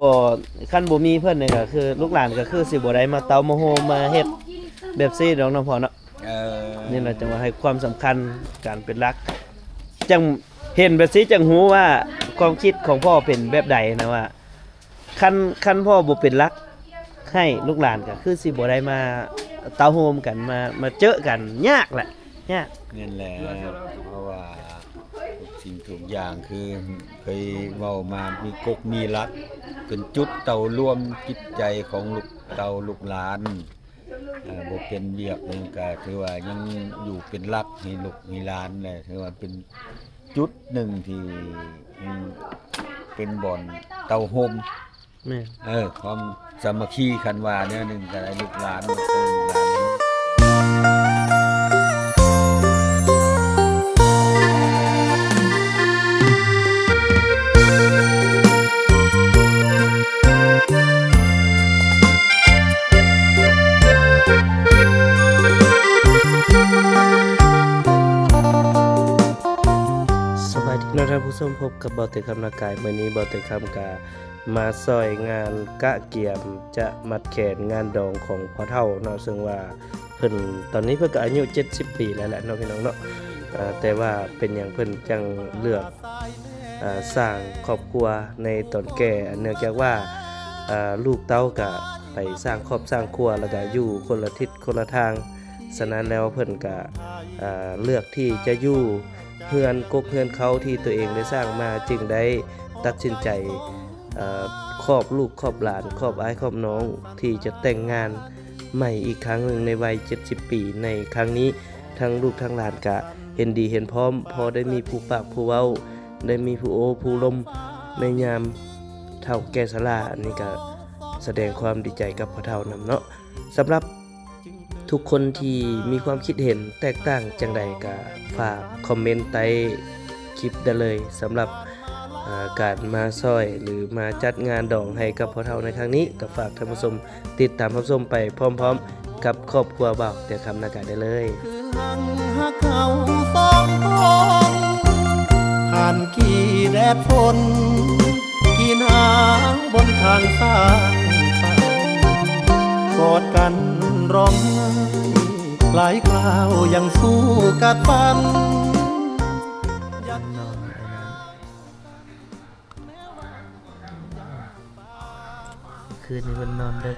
ກໍຄັນບໍ່ມີເພິ່ນນີ້ກໍຄືລູກຫຼານກໍຄືຊິບໍ່ໄດ້ມາເຕົ້າມາໂຮມມາເຮັດແບບຊີ້ດອກເນາະພໍ່ເນາະ. ເອີ ນີ້ລະຈັ່ງວ່າໃຫ້ຄວາມສຳຄັນການເປັນຫຼັກ. ຈັ່ງເຫັນແບບຊີ້ຈັ່ງຮູ້ວ່າຄວາມຄິດຂອງພໍ່ເປັນແບບໃດນະ ວ່າຄັນ ຄັນພໍ່ບໍ່ເປັນຫຼັກໃຫ້ລູກຫຼານກໍຄືຊິບໍ່ໄດ້ມາເຕົ້າໂຮມກັນ ມາ ມາເຈີກັນ ຍາກແຫຼະ ຍາກ. ແມ່ນແລ້ວ ເພາະວ່າທຸກສິ່ງທຸກຢ່າງຄືເຄີຍເວົ້າມາ ມີກົກມີຫຼັກ ເປັນຈຸດເຕົ້າລວມຈິດໃຈຂອງລູກເຕົ້າລູກຫຼານ. ເອີ ບໍ່ເປັນວຽກຫຍັງກະຖືວ່າຍັງຢູ່ເປັນຫຼັກໃຫ້ລູກໃຫ້ຫຼານແຫຼະ ຖືວ່າເປັນຈຸດໜຶ່ງທີ່ ອືມ ເປັນບ່ອນເຕົ້າໂຮມ. ແມ່ນ ເອີ ຄວາມສາມັກຄີ ຄັນວ່າແນວໜຶ່ງກະໄດ້ ລູກຫຼານ ລູກເຕົ້າລູກຫຼານ. ສະບາຍດີເນາະທ່ານຜູ້ຊົມ, ພົບກັບເບົາເຕັມຄຳນາກາຍ. ມື້ນີ້ເບົາເຕັມຄຳກະມາຊ່ອຍງານກະກຽມຈະມັດແຂນງານດອງຂອງພໍ່ເຖົ້າເນາະ, ເຊິ່ງວ່າ ເພິ່ນ ຕອນນີ້ເພິ່ນກໍອາຍຸເຈັດສິບປີແລ້ວແຫຼະເນາະ ພີ່ນ້ອງເນາະ. ເອີ ແຕ່ວ່າເປັນຫຍັງເພິ່ນຈັ່ງເລືອກ ເອີ ສ້າງຄອບຄົວໃນຕອນແກ່? ເນື່ອງຈາກວ່າ ເອີ ລູກເຕົ້າກໍໄປສ້າງຄອບສ້າງຄົວ ແລ້ວກໍຢູ່ຄົນລະທິດຄົນລະທາງ. ສະນັ້ນແລ້ວເພິ່ນກໍ ເອີ ເລືອກທີ່ຈະຢູ່ເຮືອນກົກເຮືອນເຂົາທີ່ຕົວເອງໄດ້ສ້າງມາ, ຈຶ່ງໄດ້ຕັດສິນໃຈ ເອີ ຄອບລູກຄອບຫຼານ ຄອບອ້າຍຄອບນ້ອງ ທີ່ຈະແຕ່ງງານໃໝ່ອີກຄັ້ງໜຶ່ງໃນໄວເຈັດສິບປີໃນຄັ້ງນີ້. ທັງລູກທັງຫຼານກະເຫັນດີເຫັນພ້ອມ, ພໍໄດ້ມີຜູ້ປາກຜູ້ເວົ້າ, ໄດ້ມີຜູ້ໂອ້ຜູ້ລົມໃນຍາມເຖົ້າແກ່ຊະລາ. ອັນນີ້ກະສະແດງຄວາມດີໃຈກັບພໍ່ເຖົ້ານຳເນາະ. ສຳລັບ ທຸກຄົນທີ່ມີຄວາມຄິດເຫັນແຕກຕ່າງຈັ່ງໃດ ກະຝາກຄອມເມັນໃຕ້ຄລິບໄດ້ເລີຍ. ສຳລັບ ເອີ ການມາຊ່ອຍ ຫຼື ມາຈັດງານດອງໃຫ້ກັບພໍ່ເຖົ້າໃນຄັ້ງນີ້, ກະຝາກທ່ານຜູ້ຊົມຕິດຕາມຮັບຊົມໄປພ້ອມໆກັບຄອບຄົວບ່າວແຕ່ຄຳນາກາໄດ້ເລີຍ. ຄືຮັ່ງຮັກເຮົາສອງຄົນ ຜ່ານກີ່ແດດຝົນ ກີ່ໜາວບົນທາງສ້າງຝັນ ກອດກັນຮ້ອງໄຫ້ ຫຼາຍຄລາວຍັງສູ້ກັດຟັນ. ຄືນນີ້ເພິ່ນນອນເດິກ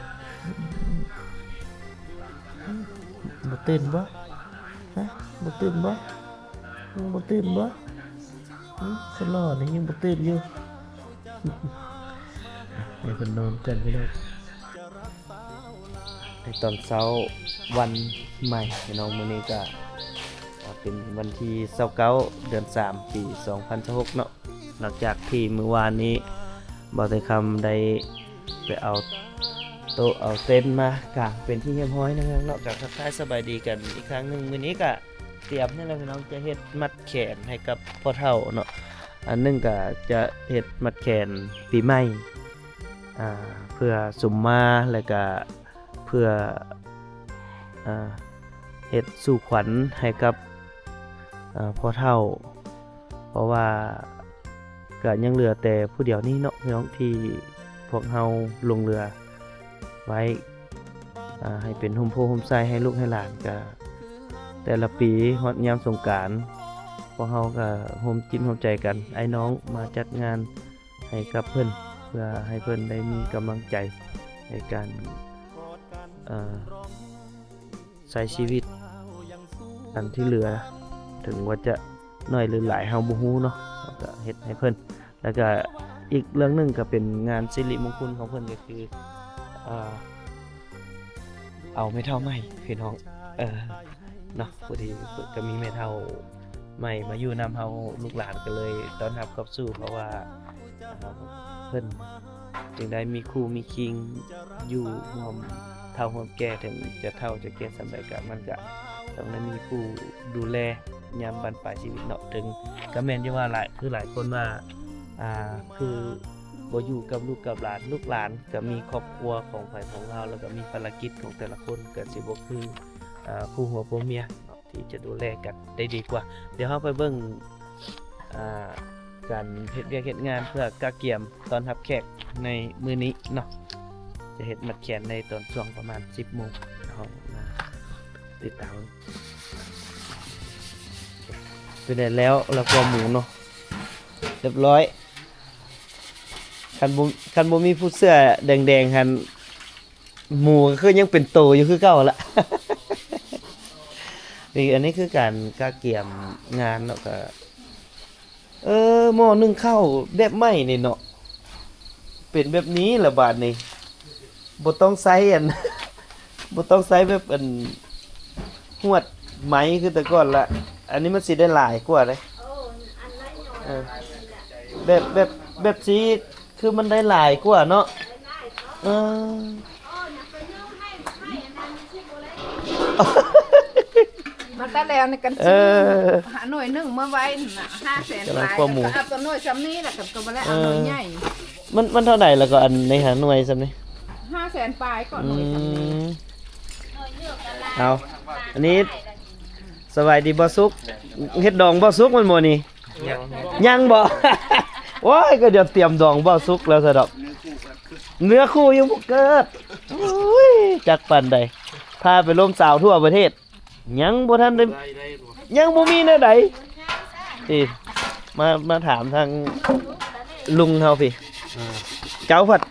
ບໍ່ຕື່ນບໍ່? ຮະ ບໍ່ຕື່ນບໍ່? ຍັງບໍ່ຕື່ນບໍ່? ຫຶ ຄົນຫຼໍ່ນີ້ຍັງບໍ່ຕື່ນຢູ່. ໃຫ້ເພິ່ນນອນກ່ອນ ພີ່ນ້ອງ. ໃນຕອນເຊົ້າວັນໃໝ່ ພີ່ນ້ອງ, ມື້ນີ້ກະເປັນວັນທີຊາວເກົ້າ ເດືອນສາມ ປີສອງພັນຊາວຫົກເນາະ. ຫຼັງຈາກທີ່ມື້ວານນີ້ ເບົາແຕ່ຄຳໄດ້ໄປເອົາໂຕະເອົາເຕັນມາກາງເປັນທີ່ຮຽບຮ້ອຍແລ້ວເນາະ, ກະທັກທາຍສະບາຍດີກັນອີກຄັ້ງໜຶ່ງ. ມື້ນີ້ກະຕຽມນີ້ແຫຼະ ພີ່ນ້ອງ, ຈະເຮັດມັດແຂນໃຫ້ກັບພໍ່ເຖົ້າເນາະ. ອັນໜຶ່ງກະຈະເຮັດມັດແຂນປີໃໝ່ ອ່າ ເພື່ອສຸມມາ ແລະກະເພື່ອ ອ່າ ເຮັດສູ່ຂວັນໃຫ້ກັບ ອ່າ ພໍ່ເຖົ້າ, ເພາະວ່າກະຍັງເຫຼືອແຕ່ຜູ້ດຽວນີ້ເນາະ ພີ່ນ້ອງ, ທີ່ພວກເຮົາລົງເຮືອໄວ້ ອ່າ ໃຫ້ເປັນຮົ່ມໂພຮົ່ມໄຊໃຫ້ລູກໃຫ້ຫຼານ. ກະແຕ່ລະປີຮອດຍາມສົງການ ພວກເຮົາກະຮ່ວມຈິດຮ່ວມໃຈກັນ ອ້າຍນ້ອງມາຈັດງານ ໃຫ້ກັບເພິ່ນ ເພື່ອໃຫ້ເພິ່ນໄດ້ມີກຳລັງໃຈໃນການ ເອີ ໃຊ້ຊີວິດ. ອັນທີ່ເຫຼືອ ເຖິງວ່າຈະໜ້ອຍຫຼືຫຼາຍເຮົາບໍ່ຮູ້ເນາະ, ເຮົາກະເຮັດໃຫ້ເພິ່ນ. ແລ້ວກະອີກເລື່ອງໜຶ່ງກະເປັນງານສິລິມຸງຄຸນຂອງເພິ່ນ ກະຄື ເອີ ເອົາແມ່ເຖົ້າໃໝ່ ພີ່ນ້ອງ ເອີ ເນາະ, ພໍດີກະມີແມ່ເຖົ້າໃໝ່ມາຢູ່ນຳເຮົາ ລູກຫຼານກະເລີຍຕ້ອນຮັບກັບສູ່ ເພາະວ່າ ເອີ ເພິ່ນຈຶ່ງໄດ້ມີຄູ່ມີຄີງຢູ່ຮ່ວມເຖົ້າຮ່ວມແກ່, ເຖິງຈະເຖົ້າຈະແກ່ສ່ຳໃດກະ ມັນກະຕ້ອງໄດ້ມີຜູ້ດູແລຍາມບັ້ນປາຍຊີວິດເນາະ. ເຖິງກະແມ່ນຢູ່ວ່າຫຼາຍ ຄືຫຼາຍຄົນວ່າ ອ່າ ຄື ບໍ່ຢູ່ກັບລູກກັບຫຼານ, ລູກຫຼານກະມີຄອບຄົວຂອງໃຜຂອງລາວ ແລ້ວກະມີພາລະກິດຂອງແຕ່ລະຄົນ ກະຊິບໍ່ຄື ເອີ ຄູ່ຜົວຜົວເມຍເນາະ ທີ່ຈະດູແລກັນໄດ້ດີກວ່າ. ດຽວເຮົາໄປເບິ່ງ ອ່າ ການເຮັດວຽກເຮັດງານເພື່ອກະກຽມຕ້ອນຮັບແຂກໃນມື້ນີ້ເນາະ ຈະເຮັດມັດແຂນໃນຕອນຊ່ວງປະມານສິບໂມງ ເຮົາມາຕິດຕາມ ເປັນແລ້ວ ແລ້ວກວ່າໝູເນາະ ຮຽບຮ້ອຍ. ຄັນບໍ່ ຄັນບໍ່ມີຜູ້ເສື້ອແດງໆຫັ້ນ ໝູກໍຄືຍັງເປັນໂຕຢູ່ຄືເກົ່າລະ. ນີ້ ອັນນີ້ຄືການກະກຽມງານເນາະ ກະ ເອີ ໝໍ້ໜຶ້ງເຂົ້າແບບໃໝ່ນີ້ເນາະ ເປັນແບບນີ້ລະບາດນີ້ ບໍ່ຕ້ອງໃຊ້ອັນ ບໍ່ຕ້ອງໃຊ້ແບບອັນ ຫວດໄມ້ຄືແຕ່ກ່ອນລະ ອັນນີ້ມັນຊິໄດ້ຫຼາຍກວ່າເດ້. ເອີ ແບບ ແບບ ແບບຊິ ຄືມັນໄດ້ຫຼາຍກວ່າເນາະ. ເອີ ມາແຕ່ແລ້ວນີ້ກັນ ເອີ ຫາໜ່ວຍໜຶ່ງມາໄວ້ນັ້ນນະ ຫ້າແສນປາຍ ກຳລັງຄວບໝູ ກໍເອົາຕົວໜ່ວຍຊ່ຳນີ້ລະ ກໍບໍ່ໄດ້ເອົາໜ່ວຍໃຫຍ່. ມັນ ມັນເທົ່າໃດລະກໍ ອັນໃນຫາໜ່ວຍຊ່ຳນີ້ ຫ້າແສນປາຍກໍໜ່ວຍຊ່ຳນີ້. ເອົາ ອັນນີ້ ສະບາຍດີບໍ່ສຸກ ເຮັດດອງບໍ່ສຸກແມ່ນບໍ່ນີ້? ຍັງ ຍັງບໍ່? ໂອ້ຍ ກໍດຽວຕຽມດອງບໍ່ສຸກແລ້ວຊະດອກ ເນື້ອຄູ່ຍັງບໍ່ເກີດ. ໂອ້ຍ ຈັກປານໃດ ພາໄປລົມສາວທົ່ວປະເທດ ຍັງບໍ່ທັນໄດ້ ຍັງບໍ່ມີແນວໃດ. ນີ້ ມາ ມາຖາມທາງລຸງເຮົາພີ້ ເຈົ້າພັດ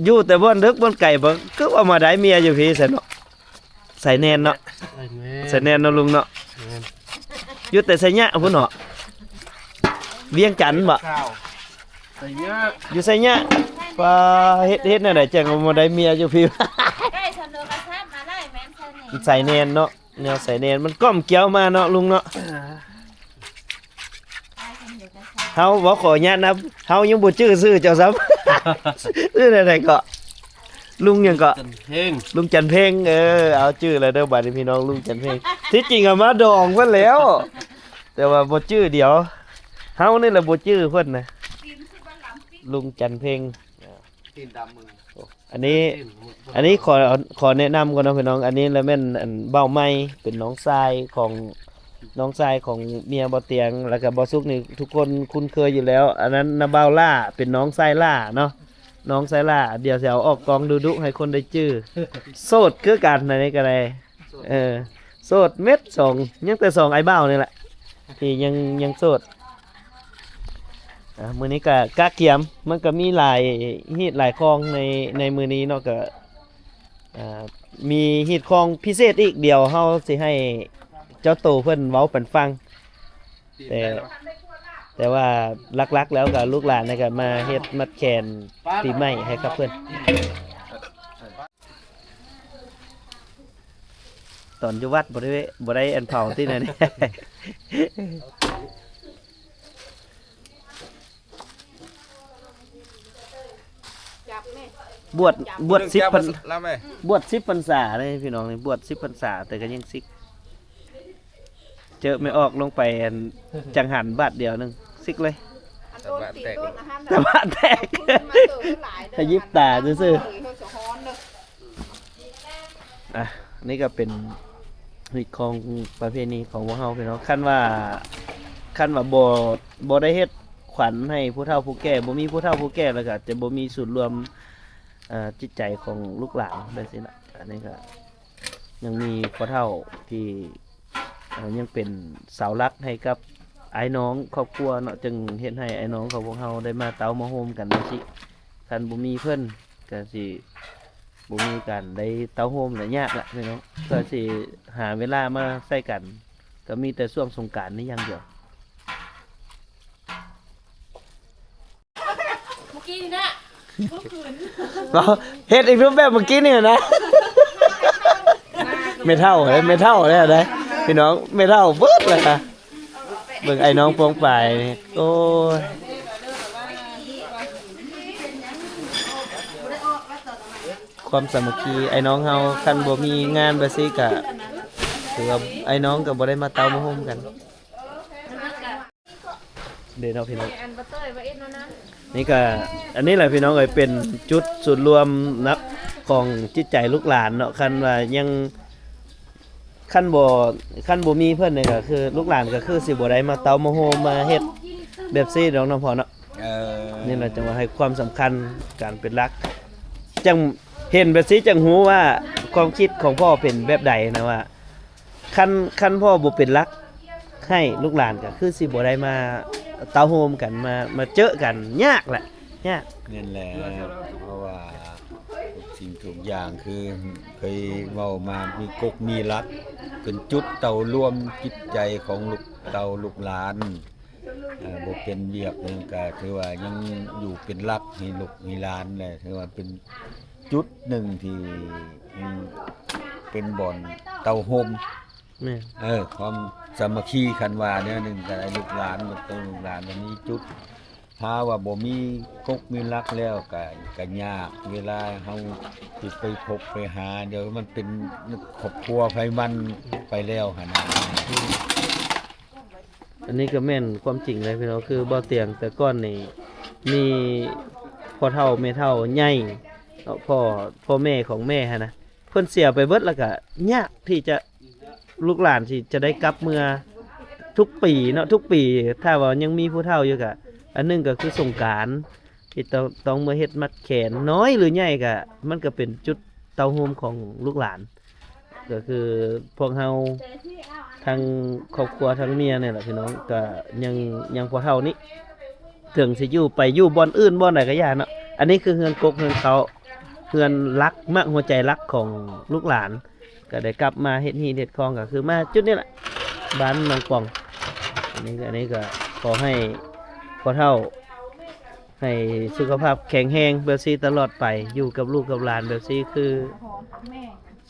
ຢູ່ແຕ່ບ່ອນເດິກບ່ອນໄກ ບໍ່ ຄືວ່າມາໄດ້ເມຍຢູ່ພີ້ຊັ້ນເນາະ? ສາຍແໜ້ນເນາະ ສາຍແໜ້ນ ສາຍແໜ້ນເນາະລຸງເນາະ. ແມ່ນ ຢູ່ແຕ່ໄຊຍະພຸ້ນເນາະ ວຽງຈັນບໍ່? ໄຊຍະ ຢູ່ໄຊຍະ. ປາ ເຮັດ ເຮັດແນວໃດຈັ່ງມາໄດ້ເມຍຢູ່ພີ້? ໄດ້ສຳເໜີກະຊາບມາໄດ້ ແມ່ນໄຊແໜ້ນ ໄຊແໜ້ນເນາະ ແນວໄຊແໜ້ນ ມັນກ້ອມກ່ຽວມາເນາະລຸງເນາະ. ເຮົາ ເວົ້າຂໍອະນຸຍາດນຳ ເຮົາຍັງບໍ່ຈື່ຊື່ເຈົ້າຊ້ຳ ຊື່ແນວໃດເກາະ? ລຸງຫຍັງເກາະ? ຈັນເພັງ ລຸງຈັນເພັງ. ເອີ ເອົາຈື່ແລ້ວເດີບາດນີ້ພີ່ນ້ອງ ລຸງຈັນເພັງ. ທີ່ຈິງເອົາມາດອງເພິ່ນແລ້ວ ແຕ່ວ່າບໍ່ຈື່ ດຽວ ເຮົານີ້ລະບໍ່ຈື່ເພິ່ນນະ ລຸງຈັນເພັງ. ຕີນດຳມຶງ ອັນນີ້ ອັນນີ້ຂໍ ຂໍແນະນຳກ່ອນເນາະພີ່ນ້ອງ. ອັນນີ້ລະແມ່ນ ອັນ ບ່າວໃໝ່ ເປັນນ້ອງຊາຍຂອງ ນ້ອງຊາຍຂອງເມຍບ່າວຕຽງ ແລ້ວກະບ່າວສຸກນີ້ທຸກຄົນຄຸ້ນເຄີຍຢູ່ແລ້ວ. ອັນນັ້ນນະບ່າວຫຼ້າ ເປັນນ້ອງຊາຍຫຼ້າເນາະ ນ້ອງຊາຍຫຼ້າ. ດຽວຊິເອົາອອກກ້ອງດຸໆໃຫ້ຄົນໄດ້ຈື່. ໂສດຄືກັນ ອັນນີ້ກະໄດ້ ເອີ ໂສດເມັດສອງ ຍັງແຕ່ສອງອ້າຍບ່າວນີ້ແຫຼະ ທີ່ຍັງ ຍັງໂສດ. ອ່າ ມື້ນີ້ກະກະກຽມ ມັນກະມີຫຼາຍຮີດຫຼາຍຄອງໃນ ໃນມື້ນີ້ເນາະ. ກະ ອ່າ ມີຮີດຄອງພິເສດອີກ ດຽວເຮົາຊິໃຫ້ເຈົ້າໂຕເພິ່ນເວົ້າປັນຟັງ. ແຕ່ ແຕ່ວ່າຫຼັກໆແລ້ວກະລູກຫຼານນີ້ກະມາເຮັດມັດແຂນປີໃໝ່ໃຫ້ກັບເພິ່ນ. ຕອນຢູ່ວັດບໍ່ໄດ້ ບໍ່ໄດ້ອັນເຜົາຕິແນວນີ້ ບວດ ບວດສິບພັນ ບວດສິບພັນສາເດ້ພີ່ນ້ອງ ນີ້ບວດສິບພັນສາ ແຕ່ກໍຍັງສິກ ເຈີແມ່ອອກລົງໄປ ອັນ ຈັງຫັນບາດດຽວໜຶ່ງ ສິກເລີຍ ຕາບາດແຕກ ຕາບາດແຕກ ຂະຍິບຕາຊື່ໆ. ອ່ະ ນີ້ກໍເປັນຮີດຄອງປະເພນີຂອງພວກເຮົາພີ່ນ້ອງ. ຄັນວ່າ ຄັນວ່າບໍ່ ບໍ່ໄດ້ເຮັດຂວັນໃຫ້ຜູ້ເຖົ້າຜູ້ແກ່ ບໍ່ມີຜູ້ເຖົ້າຜູ້ແກ່ ແລ້ວກໍຈະບໍ່ມີສູນລວມ ເອີ ຈິດໃຈຂອງລູກຫຼານແບບຊີ້ນະ. ອັນນີ້ກໍຍັງມີພໍ່ເຖົ້າທີ່ ເອີ ຍັງເປັນເສົາຫຼັກໃຫ້ກັບອ້າຍນ້ອງຄອບຄົວເນາະ ຈຶ່ງເຮັດໃຫ້ອ້າຍນ້ອງຂອງພວກເຮົາໄດ້ມາເຕົ້າມາໂຮມກັນຈັ່ງຊີ້. ຄັນບໍ່ມີເພິ່ນ ກະຊິບໍ່ມີການໄດ້ເຕົ້າໂຮມລະຍາກລະພີ່ນ້ອງ ເພື່ອຊິຫາເວລາມາໃສ່ກັນ ກໍມີແຕ່ຊ່ວງສົງການນີ້ຢ່າງດຽວ. ເມື່ອກີ້ນີ້ນະ ເມື່ອຄືນ ເວົ້າ ເຮັດອີກຮູບແບບເມື່ອກີ້ນີ້ນະ ແມ່ເຖົ້າເດ້ ແມ່ເຖົ້າແລ້ວເດ້ ພີ່ນ້ອງ ແມ່ເຖົ້າເບິດແລ້ວນະ. ເບິ່ງອ້າຍນ້ອງປ້ອງປາຍນີ້ ໂອ້ຍ ຄວາມສາມັກຄີອ້າຍນ້ອງເຮົາ ຄັນບໍ່ມີງານແບບຊີ້ກະ ຖືວ່າອ້າຍນ້ອງກໍບໍ່ໄດ້ມາເຕົ້າມາໂຮມກັນເດ້ເນາະພີ່ນ້ອງ. ນີ້ກະ ອັນນີ້ແຫຼະພີ່ນ້ອງເອີຍ ເປັນຈຸດສູນລວມນະ ຂອງຈິດໃຈລູກຫຼານເນາະ. ຄັນວ່າຍັງ ຄັນບໍ່ ຄັນບໍ່ມີເພິ່ນນີ້ກໍຄື ລູກຫຼານກໍຄືຊິບໍ່ໄດ້ມາເຕົ້າມາໂຮມມາເຮັດ ແບບຊີ້ດອກເນາະພໍ່ເນາະ. ເອີ ນີ້ລະຈັ່ງວ່າໃຫ້ຄວາມສຳຄັນການເປັນຫຼັກ ຈັ່ງເຫັນແບບຊີ້ ຈັ່ງຮູ້ວ່າຄວາມຄິດຂອງພໍ່ເປັນແບບໃດນະ ວ່າຄັນ ຄັນພໍ່ບໍ່ເປັນຫຼັກໃຫ້ລູກຫຼານ ກໍຄືຊິບໍ່ໄດ້ມາເຕົ້າໂຮມກັນ ມາ ມາເຈີກັນ ຍາກແຫຼະ ຍາກ. ແມ່ນແຫຼະ ເພາະວ່າທຸກສິ່ງທຸກຢ່າງ ຄືເຄີຍເວົ້າມາ ມີກົກມີຫຼັກ ເປັນຈຸດເຕົ້າລວມຈິດໃຈຂອງລູກເຕົ້າລູກຫຼານ. ເອີ ບໍ່ເປັນວຽກຫຍັງ ກະຖືວ່າຍັງຢູ່ເປັນຫຼັກໃຫ້ລູກໃຫ້ຫຼານແຫຼະ ຖືວ່າເປັນຈຸດໜຶ່ງທີ່ ອືມ ເປັນບ່ອນເຕົ້າໂຮມ. ແມ່ນ ເອີ ຄວາມສາມັກຄີ ຄັນວ່າແນວໜຶ່ງກະໄດ້ ລູກຫຼານ ລູກເຕົ້າລູກຫຼານ ມັນມີຈຸດ ຖ້າວ່າບໍ່ມີກົກມີຫຼັກແລ້ວກະ ກະຍາກ ເວລາເຮົາຊິໄປພົບໄປຫາ ດຽວມັນເປັນຄອບຄົວໃຜມັນໄປແລ້ວຫັ້ນນະ. ອັນນີ້ກໍແມ່ນຄວາມຈິງເລີຍພີ່ນ້ອງ ຄືບໍ່ຕຽງແຕ່ກ່ອນນີ້ມີພໍ່ເຖົ້າແມ່ເຖົ້າໃຫຍ່ເນາະ ພໍ່ ພໍ່ແມ່ຂອງແມ່ຫັ້ນນະ ເພິ່ນເສຍໄປເບິດ ແລ້ວກໍຍາກທີ່ຈະ ລູກຫຼານທີ່ຈະໄດ້ກັບເມືອທຸກປີເນາະ ທຸກປີ ຖ້າວ່າຍັງມີຜູ້ເຖົ້າຢູ່ກະ ອັນໜຶ່ງກໍຄືສົງການ ທີ່ຕ້ອງ ຕ້ອງເມືອເຮັດມັດແຂນ ນ້ອຍຫຼືໃຫຍ່ກະ ມັນກໍເປັນຈຸດເຕົ້າໂຮມຂອງລູກຫຼານ. ກໍຄືພວກເຮົາທັງຄອບຄົວທັງເມຍນີ້ແຫຼະພີ່ນ້ອງ ກໍຍັງ ຍັງພໍ່ເຖົ້ານີ້ ເຖິງຊິຢູ່ໄປຢູ່ບ່ອນອື່ນບ່ອນໃດກໍຢ່າເນາະ ອັນນີ້ຄືເຮືອນກົກເຮືອນເຄົ້າ ເຮືອນຫຼັກ ໝາກຫົວໃຈຫຼັກຂອງລູກຫຼານ ກໍໄດ້ກັບມາເຮັດຮີດເຮັດຄອງ ກໍຄືມາຈຸດນີ້ແຫຼະ ບ້ານໜອງປ່ອງ. ອັນນີ້ ອັນນີ້ກໍຂໍໃຫ້ພໍ່ເຖົ້າ ໃຫ້ສຸຂະພາບແຂງແຮງແບບຊີ້ຕະຫຼອດໄປ ຢູ່ກັບລູກກັບຫຼານແບບຊີ້ຄື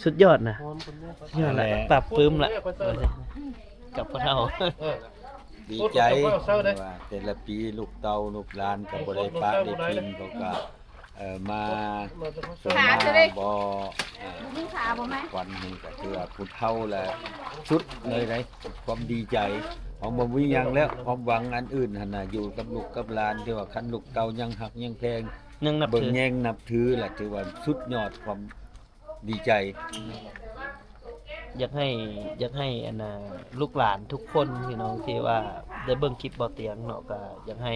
ສຸດຍອດນະ ສຸດຍອດລະ ປາບປຶ້ມລະ ກັບພໍ່ເຖົ້າ. ດີໃຈ ເພາະວ່າແຕ່ລະປີລູກເຕົ້າລູກຫຼານກໍບໍ່ໄດ້ປະໄດ້ຖິ້ມ ເຂົາກໍ ເອີ ມາ ມາ ມາບໍ່ ເອີ ຂວັນໃຫ້ ກໍຖືວ່າຜູ້ເຖົ້າລະສຸດເລີຍໃດ໋ ຄວາມດີໃຈ ເຮົາບໍ່ມີຫຍັງແລ້ວ ຄວາມຫວັງອັນອື່ນຫັ້ນນະ ຢູ່ກັບລູກກັບຫຼານ ຖືວ່າຄັນລູກເຕົ້າຍັງຮັກຍັງແພງ ຍັງນັບຖື ເບິ່ງແຍງນັບຖືລະ ຖືວ່າສຸດຍອດຄວາມດີໃຈ. ຢາກໃຫ້ ຢາກໃຫ້ອັນນ່າ ລູກຫຼານທຸກຄົນພີ່ນ້ອງທີ່ວ່າໄດ້ເບິ່ງຄລິບບໍ່ຕຽງເນາະ ກໍຢາກໃຫ້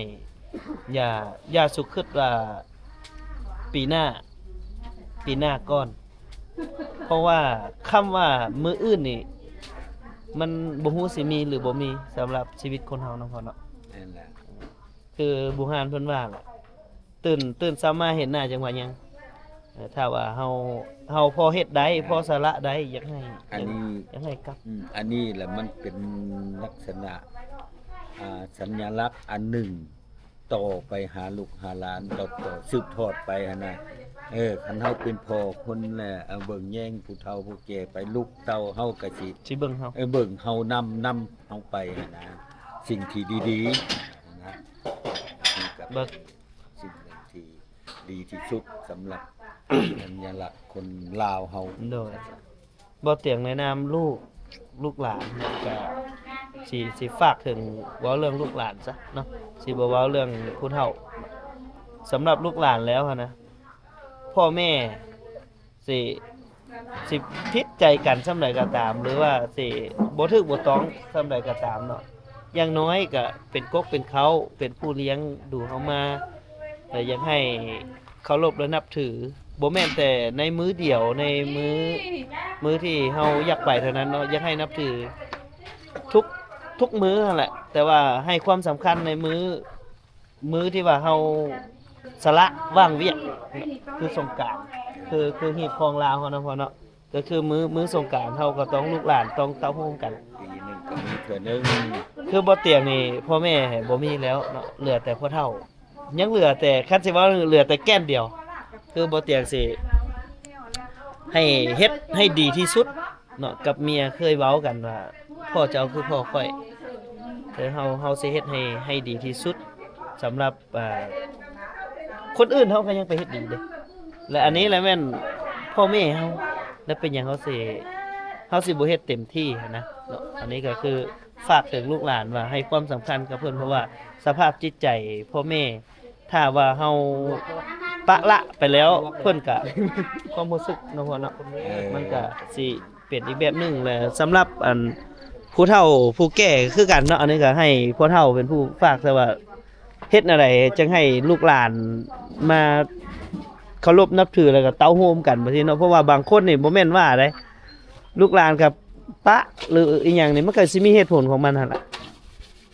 ຢ່າ ຢ່າສຸຄິດວ່າປີໜ້າ ປີໜ້າກ່ອນ ເພາະວ່າຄຳວ່າມື້ອື່ນນີ້ ມັນບໍ່ຮູ້ຊິມີຫຼືບໍ່ມີສຳລັບຊີວິດຄົນເຮົາເນາະພໍ່ເນາະ. ແມ່ນແຫຼະ ຄືບູຮານເພິ່ນວ່າແຫຼະ ຕື່ນ ຕື່ນເຊົ້າມາເຫັນໜ້າຈັ່ງວ່າຍັງ ເອີ ຖ້າວ່າເຮົາ ເຮົາພໍເຮັດໄດ້ ພໍສະຫຼະໄດ້ ຢາກໃຫ້ ອັນນີ້ ຢາກໃຫ້ກັບ ອືມ ອັນນີ້ແຫຼະ ມັນເປັນລັກສະນະ ອ່າ ສັນຍາລັກອັນໜຶ່ງ ຕໍ່ໄປຫາລູກຫາຫຼານ ຕໍ່ ຕໍ່ສືບທອດໄປຫັ້ນນະ. ເອີ ຄັນເຮົາເປັນພໍ່ຄົນແລ້ວ ເອົາເບິ່ງແຍງຜູ້ເຖົ້າຜູ້ແກ່ໄປ ລູກເຕົ້າເຮົາກໍຊິ ຊິເບິ່ງເຮົາ ເອີ ເບິ່ງເຮົານຳ ນຳເຮົາໄປຫັ້ນນະ ສິ່ງທີ່ດີໆຫັ້ນນະ ນີ້ກໍເປັນສິ່ງໜຶ່ງທີ່ດີທີ່ສຸດສຳລັບສັນຍາລັກຄົນລາວເຮົາ. ໂດຍ ບໍ່ຕຽງໃນນາມລູກ ລູກຫຼານ ກະຊິ ຊິຝາກເຖິງ ເວົ້າເລື່ອງລູກຫຼານຊະເນາະ ຊິບໍ່ເວົ້າເລື່ອງຜູ້ເຖົ້າ. ສຳລັບລູກຫຼານແລ້ວຫັ້ນນະ ພໍ່ແມ່ຊິ ຊິຜິດໃຈກັນສ່ຳໃດກໍຕາມ ຫຼືວ່າຊິບໍ່ຖືກບໍ່ຕ້ອງສ່ຳໃດກໍຕາມເນາະ ຢ່າງໜ້ອຍກໍເປັນກົກເປັນເຄົ້າ ເປັນຜູ້ລ້ຽງດູເຮົາມາ ແລະ ຢາກໃຫ້ເຄົາລົບ ແລະ ນັບຖື ບໍ່ແມ່ນແຕ່ໃນມື້ດຽວ ໃນມື້ ມື້ທີ່ເຮົາຢາກໄປເທົ່ານັ້ນເນາະ ຢາກໃຫ້ນັບຖືທຸກ ທຸກມື້ຫັ້ນແຫຼະ ແຕ່ວ່າໃຫ້ຄວາມສຳຄັນໃນມື້ ມື້ທີ່ວ່າເຮົາສະຫຼະວ່າງວຽກ ຄືສົງການ ຄື ຄືຮີດຄອງລາວເຮົານະພໍ່ເນາະ ກໍຄືມື້ ມື້ສົງການເຮົາກໍຕ້ອງ ລູກຫຼານຕ້ອງເຕົ້າໂຮມກັນ ປີໜຶ່ງກໍມີເທື່ອໜຶ່ງ. ຄືບໍ່ຕຽງນີ້ພໍ່ແມ່ບໍ່ມີແລ້ວເນາະ ເຫຼືອແຕ່ພໍ່ເຖົ້າ ຍັງເຫຼືອແຕ່ ຄັນຊິເວົ້າເຫຼືອແຕ່ແກ່ນດຽວ ຄືບໍ່ຕຽງຊິໃຫ້ເຮັດໃຫ້ດີທີ່ສຸດ ເນາະ ກັບເມຍເຄີຍເວົ້າກັນວ່າ ພໍ່ເຈົ້າຄືພໍ່ຂ້ອຍ ແຕ່ເຮົາ ເຮົາຊິເຮັດໃຫ້ ໃຫ້ດີທີ່ສຸດ ສຳລັບ ອ່າ ຄົນອື່ນເຮົາກໍຍັງໄປເຮັດດີເດ້ ແລະ ອັນນີ້ແຫຼະແມ່ນພໍ່ແມ່ເຮົາ ແລະ ເປັນຫຍັງເຮົາຊິ ເຮົາຊິບໍ່ເຮັດເຕັມທີ່ຫັ້ນນະເນາະ. ອັນນີ້ກໍຄືຝາກເຖິງລູກຫຼານວ່າໃຫ້ຄວາມສຳຄັນກັບເພິ່ນ ເພາະວ່າສະພາບຈິດໃຈພໍ່ແມ່ ຖ້າວ່າເຮົາປະລະໄປແລ້ວ ເພິ່ນກະ ຄວາມຮູ້ສຶກເນາະພໍ່ເນາະ ເອີ ມັນກະຊິເປັນອີກແບບໜຶ່ງ. ແລະ ສຳລັບອັນຜູ້ເຖົ້າຜູ້ແກ່ຄືກັນເນາະ ອັນນີ້ກະໃຫ້ພໍ່ເຖົ້າເປັນຜູ້ຝາກຊະວ່າ ເຮັດແນວໃດຈັ່ງໃຫ້ລູກຫຼານມາເຄົາລົບນັບຖື ແລ້ວກໍເຕົ້າໂຮມກັນ ຈັ່ງຊີ້ເນາະ. ເພາະວ່າບາງຄົນນີ້ບໍ່ແມ່ນວ່າໃດ ລູກຫຼານກໍປະ ຫຼືອີ່ຫຍັງນີ້ ມັນກໍຊິມີເຫດຜົນຂອງມັນຫັ້ນລະ.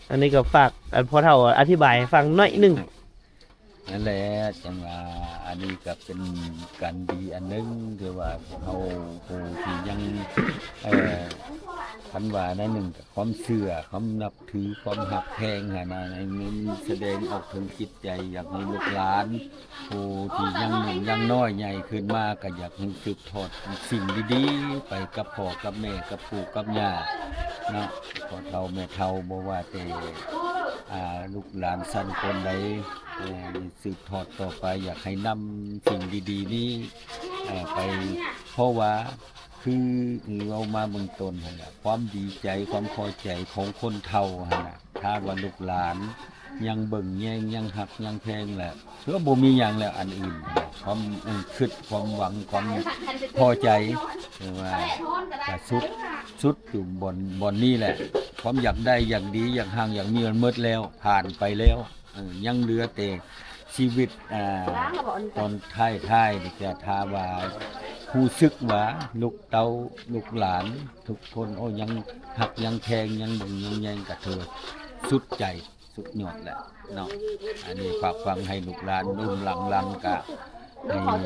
ອັນນີ້ກໍຝາກ ອັນ ພໍ່ເຖົ້າອະທິບາຍໃຫ້ຟັງໜ້ອຍໜຶ່ງ. ນັ້ນແຫຼະ ຈັ່ງວ່າອັນນີ້ກໍເປັນການດີອັນໜຶ່ງ ທີ່ວ່າພວກເຮົາຜູ້ທີ່ຍັງ ເອີ ຄັນວ່າໃນໜຶ່ງກໍຄວາມເຊື່ອ ຄວາມນັບຖື ຄວາມຮັກແພງຫັ້ນນະ ໃຫ້ມັນສະແດງອອກເຖິງຈິດໃຈ ຢາກໃຫ້ລູກຫຼານຜູ້ທີ່ຍັງໜຸ່ມຍັງນ້ອຍໃຫຍ່ຂຶ້ນມາ ກໍຢາກໃຫ້ສືບທອດສິ່ງດີໆ ໄປກັບພໍ່ກັບແມ່ ກັບປູ່ກັບຍ່າເນາະ ພໍ່ເຖົ້າແມ່ເຖົ້າ ບໍ່ວ່າແຕ່ ອ່າ ລູກຫຼານຊັ້ນຄົນໃດ ເອີ ສືບທອດຕໍ່ໄປ ຢາກໃຫ້ນຳສິ່ງດີໆນີ້ ເອີ ໄປ ເພາະວ່າຄືເວົ້າມາເບື້ອງຕົ້ນຫັ້ນລະ ຄວາມດີໃຈ ຄວາມພໍໃຈຂອງຄົນເຖົ້າຫັ້ນນະ ຖ້າວ່າລູກຫຼານຍັງເບິ່ງແຍງ ຍັງຮັກຍັງແພງລະ ຖືວ່າບໍ່ມີຫຍັງແລ້ວ ອັນອື່ນ ຄວາມ ເອີ ຄຶດ ຄວາມຫວັງ ຄວາມພໍໃຈ ຖືວ່າກະສຸດ ສຸດຢູ່ບ່ອນ ບ່ອນນີ້ແຫຼະ. ຄວາມຢາກໄດ້ ຢາກດີ ຢາກຮັ່ງ ຢາກມີ ມັນໝົດແລ້ວ ຜ່ານໄປແລ້ວ. ເອີ ຍັງເຫຼືອແຕ່ຊີວິດ ອ່າ ຕອນທ້າຍໆ ນີ້ ແຕ່ຖ້າວ່າຮູ້ສຶກວ່າລູກເຕົ້າລູກຫຼານທຸກຄົນ ໂອ້ ຍັງຮັກຍັງແພງ ຍັງເບິ່ງຍັງແຍງ ກໍຖືວ່າສຸດໃຈ ສຸດຍອດແຫຼະເນາະ. ອັນນີ້ຝາກຝັງໃຫ້ລູກຫຼານລຸ້ນຫຼັງໆ ກໍໃຫ້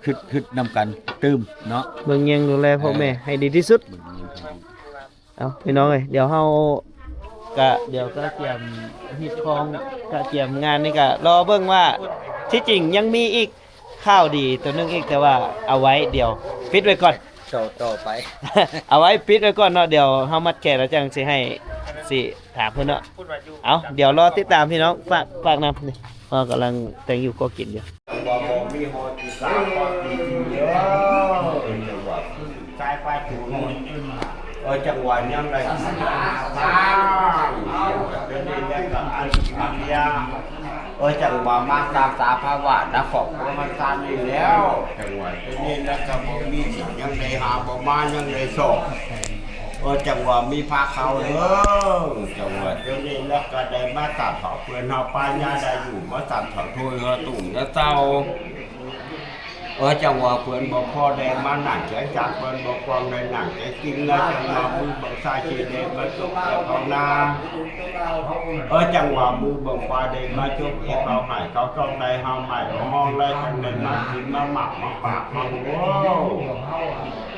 ຄຶດ ຄຶດນຳກັນຕື່ມເນາະ ເບິ່ງແຍງດູແລພໍ່ແມ່ໃຫ້ດີທີ່ສຸດ. ເບິ່ງແຍງໃຫ້ດີ. ເອົາ ພີ່ນ້ອງເອີຍ ດຽວເຮົາກະ ດຽວກະກຽມຮີດຄອງ ກະກຽມງານນີ້ກະລໍເບິ່ງວ່າ ທີ່ຈິງຍັງມີອີກຂ່າວດີຕົວໜຶ່ງອີກ ແຕ່ວ່າເອົາໄວ້ ດຽວປິດໄວ້ກ່ອນ ຕໍ່ ຕໍ່ໄປ ເອົາໄວ້ປິດໄວ້ກ່ອນເນາະ. ດຽວເຮົາມັດແຂນແລ້ວຈັ່ງຊິໃຫ້ ຊິຖາມເພິ່ນເນາະ. ເອົາ ດຽວລໍຕິດຕາມ ພີ່ນ້ອງ ຝາກ ຝາກນຳນີ້ ເຮົາກຳລັງແຕ່ງຢູ່ກໍກິນຢູ່. ເອີ ຈັງຫວະຍັງໄດ້ກິນມາສ້າງ ດຽວນີ້ແລ້ວກໍອັນເດຍ ເອີ ຈັງຫວະມາສ້າງສາພາວະນະ ຄອບຄົວມັນສ້າງນີ້ແລ້ວ ຈັງຫວະດຽວນີ້ແລ້ວກໍບໍ່ມີ ຍັງໄດ້ຫາບໍ່ມາ ຍັງໄດ້ຊອກ ເອີ ຈັງຫວະມີພາເຂົ້າເດີ ຈັງຫວະດຽວນີ້ແລ້ວກໍໄດ້ມາສາເຖົ້າເພື່ອນເຮົາປາຍາໄດ້ຢູ່ ມາສາເຖົ້າໂທຍເຮືອຕຸ່ງເຮືອເຕົ້າ. ເອີ ຈັງຫວະເພິ່ນບໍ່ພໍໄດ້ມານັ່ງແຈງຈາກ ເພິ່ນບໍ່ຄວາມໄດ້ນັ່ງແຈງຈິງ ແລ້ວຈັງຫວະມື້ບັງຊາຊິໄດ້ມາຈົບແຕ່ເຂົານາ ເອີ ຈັງຫວະມື້ບັງຄວາໄດ້ມາຈົບແຕ່ເຂົາໃຫ້ເຂົາຕ້ອງໄດ້ເຮົາໃຫ້ເຮົາຮ້ອງ ແລ້ວຈັ່ງໄດ້ມາກິນມາໝາກມາປາກມາໂອ້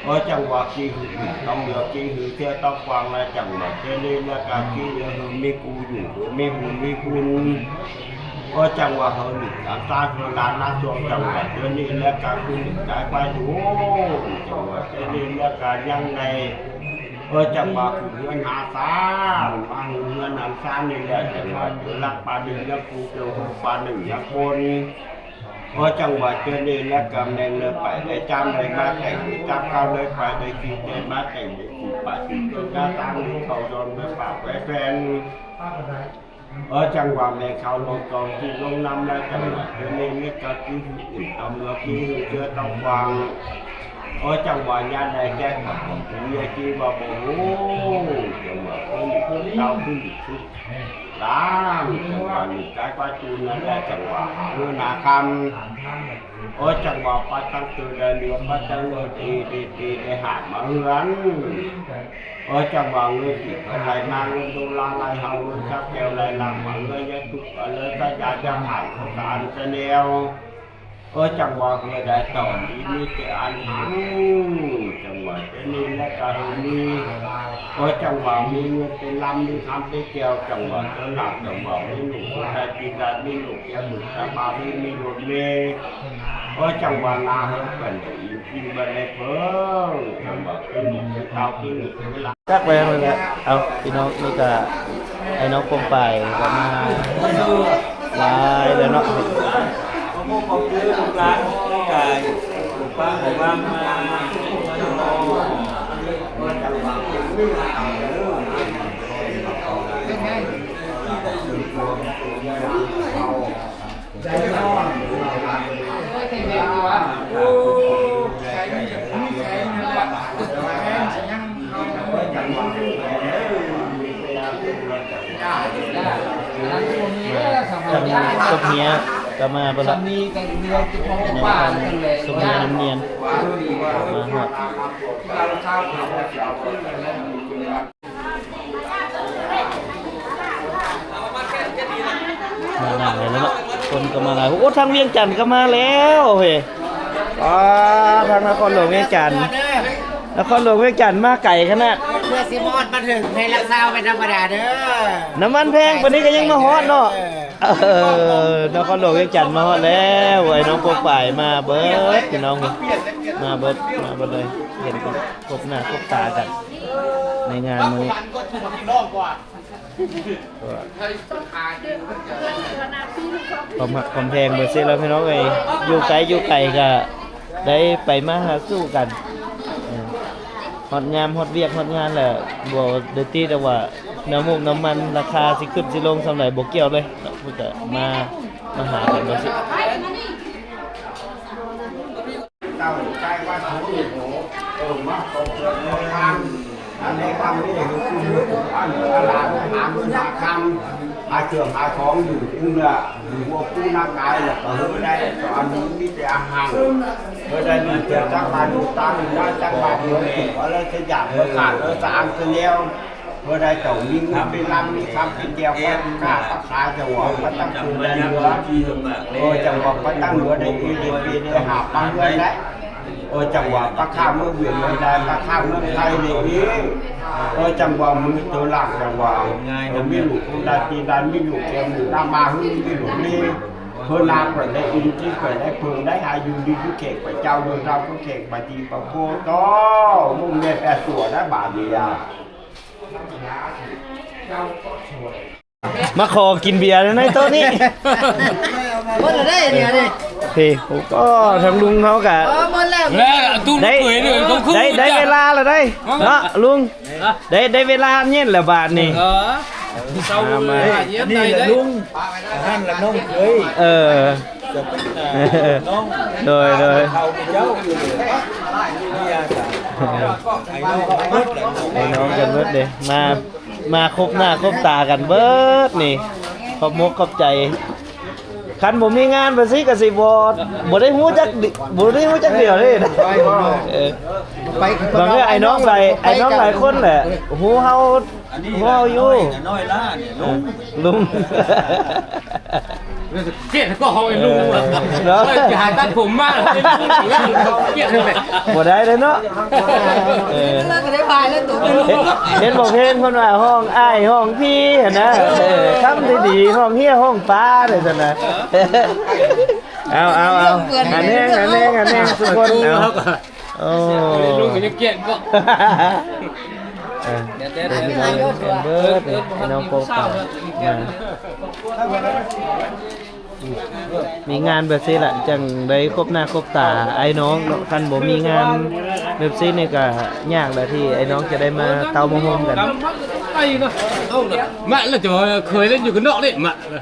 ເອີ ຈັງຫວະກິນຫືອຕ້ອງເຫຼືອກິນຫືອເຊື່ອຕ້ອງກວາງ ແລ້ວຈັງຫວະເທື່ອນີ້ແລ້ວກະກິນເຫຼືອຫືອມີກູຢູ່ຫືອມີບຸນມີຄຸນ ເອີ ຈັ່ງວ່າເຮົານີ້ການສ້າງເວລານາຊ່ວງ ຈັງຫວະເທື່ອນີ້ແລ້ວກະຄືໜຶ່ງກາຍໄປໂດນ ຈັງຫວະເທື່ອນີ້ແລ້ວກະຍັງໄດ້ ເອີ ຈັງຫວະຄືເຮືອນຫາຊານ ມາເຮືອນນຳຊານນີ້ແຫຼະ ຈັງຫວະເຈີລັກປານໜຶ່ງຍັງປູເຈີຮູບປານໜຶ່ງຍັງຄົນ ເອີ ຈັງຫວະເທື່ອນີ້ແລ້ວກະແມ່ນເລີຍໄປໄດ້ຈ້າມໄດ້ມາແຕ່ງໄດ້ຈ້າມເກົ່າໄດ້ໄປໄດ້ຄິດໄດ້ມາແຕ່ງໄດ້ຄິດປາຈິດເກີດກະຕາມໄດ້ເຂົ້າດອນໄດ້ປາກໄດ້ແຟນ ເອີ ຈັງຫວະແມ່ເຂົາລົງກອງທີ່ລົງນຳແລ້ວ ຈັງຫວະເທື່ອນີ້ແລ້ວກະຄືອື່ນຕຳເມືອຄືເທື່ອຕ້ອງຫວັງ ເອີ ຈັງຫວະຍາໄດ້ແກ້ຂອງເມຍທີ່ວ່າບໍ່ຮູ້ ຈັງຫວະເພິ່ນເຂົາຂຶ້ນຂຶ້ນລາມ ຈັງຫວະນີ້ກາຍປະຕູນັ້ນແຫຼະ ຈັງຫວະເຮືອນາຄຳ ເອີ ຈັງຫວະປາຕັງເຕີໄດ້ເຫຼືອປາຕັງເຕີດີດີດີໄດ້ຫາມາເຮືອນ ເອີ ຈັງຫວະເງິນທີ່ເພິ່ນໄລ່ມາ ເງິນໂດລາໄລ່ເຮົາ ເງິນຈັບແກ້ວໄລ່ຫຼັງມາເຮືອນ ຢ່າທຸກເລີຍກະຢ່າຈະຜ່ານຂອງການຈະແນວ ເອີ ຈັງຫວະເຮືອໄດ້ຕອນນີ້ມີແຕ່ອັນ ອື ຈັງຫວະເທື່ອນີ້ແລະກະເຮີມີ ເອີ ຈັງຫວະມີເງິນເປັນລຳ ມີຄຳເປັນແກ້ວ ຈັງຫວະເທື່ອໜ້າ ຈັງຫວະມີລູກຄົນໃດກິນໄດ້ ມີລູກແກ້ວ ມີຕາບາ ມີ ມີລົດເມ ເອີ ຈັງຫວະໜ້າເຮືອນເພິ່ນ ກິນບໍ່ໄດ້ເພິ່ງ ຈັ່ງວ່າຄືເກົ່າຄືເວລາ ຈັກແລ້ວແຫຼະ. ເອົາ ພີ່ນ້ອງ ນີ້ກະໄອ້ນ້ອງປົງປາຍກະມາຫຼາຍແລ້ວເນາະ. ສົບເຮຍກໍມາເບິດລະ ຍັງທາງສົບເຮຍນ້ຳນຽນມາຮອດ ມາຫຼາຍແລ້ວເນາະ ຄົນກໍມາຫຼາຍ. ໂອ້ ທາງວຽງຈັນກໍມາແລ້ວເຮີ້ຍ. ອ່າ ທາງນະຄອນຫຼວງວຽງຈັນ ນະຄອນຫຼວງວຽງຈັນມາໄກຂະໜາດ ເພື່ອຊິມາຮອດມາເຖິງໃນຫຼັກຊາວເປັນທຳມະດາເດີ. ນ້ຳມັນແພງປານນີ້ກໍຍັງມາຮອດເນາະ. ເອີ ນະຄອນຫຼວງວຽງຈັນມາຮອດແລ້ວ. ໄອ້ນ້ອງພວກປາຍມາເບິດ ພີ່ນ້ອງ ມາເບິດ ມາເບິດເລີຍ. ເຫັນຄົບໜ້າຄົບຕາກັນໃນງານມື້ນີ້ ຄວາມຮັກຄວາມແພງເບິດເສຍແລ້ວ ພີ່ນ້ອງເອີຍ. ຢູ່ໄກຢູ່ໄກກໍໄດ້ໄປມາຫາສູ່ກັນ. ເອີ ຮອດຍາມຮອດວຽກຮອດງານແລ້ວ ບໍ່ໄດ້ຕິດອກວ່າ ນ້ຳມູກນ້ຳມັນລາຄາຊິຂຶ້ນຊິລົງສ່ຳໃດ ບໍ່ກ່ຽວເລີຍເນາະ. ເພິ່ນກໍມາ ມາຫາກັນວ່າຊິ ເຈົ້າໃຈວ່າໂຫ ເອີ ມາຂອບເພື່ອນຂອງທ່ານ ອັນໃນຄ່ຳນີ້ຄືຄືອັນຕະຫຼາດຫາເງິນຫາຄຳ ຫາເຄື່ອງຫາຂອງຢູ່ເຮືອ ຢູ່ຫົວພູນາກາຍ ແລ້ວກໍເຮີໄດ້ ກໍອັນນີ້ມີແຕ່ອາຫານ ເຮີໄດ້ມີແຕ່ຈັກບາດຢູ່ຕາມຢູ່ນາ ຈັກບາດຢູ່ແມ່ ອະໄລສະຢ່າງ ເອີ ເອີ ສະອາດສະແນວ. ເມື່ອໃດເຈົ້າມີເງິນເປັນລຳ ມີຄຳເປັນແກ້ວ ກໍຄ້າປັກສາເຈົ້າວ່າ ບໍ່ຕ້ອງເກີນໄດ້ເຫຼືອ ເອີ ຈັ່ງວ່າບໍ່ຕ້ອງເຫຼືອໄດ້ອີເດເປເດຫາປາເຮືອນໄດ້ ເອີ ຈັ່ງວ່າປາຄ້າເມືອງຫວຽດເມືອງໄທ ປາຄ້າເມືອງໄທໄດ້ອີ ເອີ ຈັ່ງວ່າມືໂຕລາກ ຈັ່ງວ່າ ເອີ ມີລູກຜູ້ໃດຕີໃດ ມີລູກແກ້ວ ມີນາມາຫຶ ມີລູກມີ ເພິ່ນລາກໄປໄດ້ອີ ທີ່ໄປໄດ້ເພິ່ນໄດ້ຫາຢູ່ດີຢູ່ແຂກໄປເຈົ້າເດີ ເຈົ້າຜູ້ແຂກໄປທີ່ປະໂພໂຕ ມຸງແມ່ແປຕົວໄດ້ບາດນີ້ອະ. ມາຂໍກິນເບຍໃນໂຕະນີ້ ໝົດແລ້ວເດ້ ນີ້ເດ້ ພີ່ ໂອ້ ທາງລຸງເຮົາກະ ເອີ ໝົດແລ້ວ ແລ້ວຕູ້ໄດ້ ເຄີຍເດີ ໄດ້ ໄດ້ເວລາແລ້ວໄດ໋ເນາະລຸງ ໄດ້ ໄດ້ເວລາເຢັນແລ້ວບາດນີ້ ເອີ ເຊົາ ມາ ມາ ເຢັນ ນີ້ ໄດ້ ແຫຼະ ໄດ້ ລຸງ ອັນນັ້ນລະນ້ອງເຄີຍ ເອີ ນ້ອງ ໂດຍ ໂດຍ ເຂົາເຈົ້າ ເມຍກະ ໄອ້ນ້ອງເບິດແລ້ວ ໄອ້ນ້ອງກັນເບິດເດ້ ມາ ມາຄົບໜ້າຄົບຕາກັນເບິດນີ້ ຂອບມົກຂອບໃຈ. ຄັນບໍ່ມີງານແບບຊີ້ກໍຊິບໍ່ ບໍ່ໄດ້ຮູ້ຈັກ ບໍ່ໄດ້ຮູ້ຈັກດຽວເດ້ ເອີ ບາງເທື່ອໄອ້ນ້ອງຫຼາຍ ໄອ້ນ້ອງຫຼາຍຄົນແຫຼະ ຮູ້ເຮົາ ອັນນີ້ ເວົ້າຢູ່ ນ້ອຍລ້ານີ້ ເອີ ລຸງ ລຸງ ກຽດກໍເຮົາໄອ້ລຸງ ເອີ ເນາະ ຈະຫາຕັດຜົມມາ ກຽດແຫຼະ ບໍ່ໄດ້ເລີຍເນາະ ເອີ ເຫັນ ເຫັນບໍ່ເພງເພິ່ນວ່າ ຮ້ອງອ້າຍຮ້ອງພີ່ຫັ້ນນະ ເອີ ຄຳດີໆ ຮ້ອງເຮຍຮ້ອງປາ ຈັ່ງຊັ້ນນະ ເອົາ ເອົາ ເອົາ ຫັນແຮງ ຫັນແຮງ ຫັນແຮງ ທຸກຄົນ ເອົາ ໂອ້ ລຸງກໍຍັງກຽດບໍ່ ເອີ ເປັນພີ່ນ້ອງກັນເບິດນີ້ ພີ່ນ້ອງໂປກາ ມີງານແບບຊີ້ລະ ຈັ່ງໄດ້ຄົບໜ້າຄົບຕາອ້າຍນ້ອງເນາະ ຄັນບໍ່ມີງານແບບຊີ້ນີ້ກໍຍາກລະທີ່ອ້າຍນ້ອງຈະໄດ້ມາເຕົ້າມາໂຮມກັນ ມາລະ ຈະວ່າເຄີຍເຫຼັ້ນຢູ່ກັນນອກເດ້ ມາລະ.